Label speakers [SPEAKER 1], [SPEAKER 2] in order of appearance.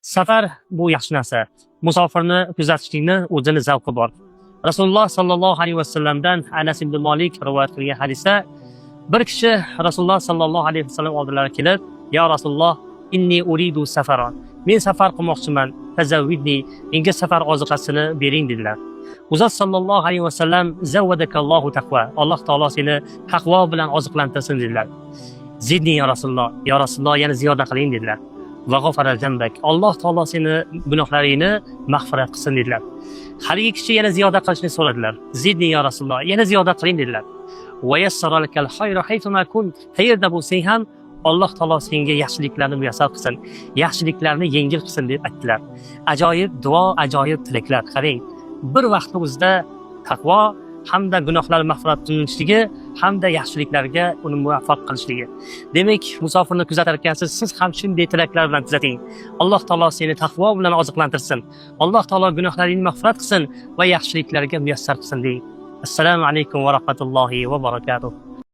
[SPEAKER 1] Safar bu yaxshi narsa. Musofirni kuzatishlikni o'zini zavqi bor. Rasululloh sollallohu alayhi vasallamdan Anas ibn Molik rivoyat qilgan hadisda bir kishi Rasululloh sollallohu alayhi vasallam oldilariga kelib, "Ya Rasululloh, inni uridu safara." Men safar qilmoqchiman. Fazawwidni, menga safar oziqasini bering, dedilar. U zot sollallohu alayhi vasallam: "Zawwadakallohu taqvo. Alloh taolo seni taqvo bilan oziqlantirsin", dedilar. "Zidni ya Rasululloh. Ya Rasululloh, yana ziyoda qiling", dedilar. "Va g'afara zambak. Alloh taolo seni gunohlaringni mag'firat qilsin", dedilar. Haligi kishi yana ziyoda qilishni so'radilar. "Zidni ya Rasululloh. Yana ziyoda qiling", dedilar. "Va yassara lakal khayra haythuma kunt. Qayerda bo'lsang ham Alloh taolo senga yaxshiliklarni muyassar qilsin, yaxshiliklarni yengil qilsin", deb aytdilar. Ajoyib duo, ajoyib tilaklar. Qarang, bir vaqtni o'zida taqvo hamda gunohlar mag'firat qilinishligi hamda yaxshiliklarga uni muvaffaq qilishligi. Demak, musofirni kuzatar ekansiz, siz ham shunday tilaklar bilan kuzating. Alloh taolo seni taqvo bilan oziqlantirsin. Alloh taolo gunohlaringni mag'firat qilsin va yaxshiliklarga muyassar qilsin deng. Assalomu alaykum va rahmatullohi va barakatuh.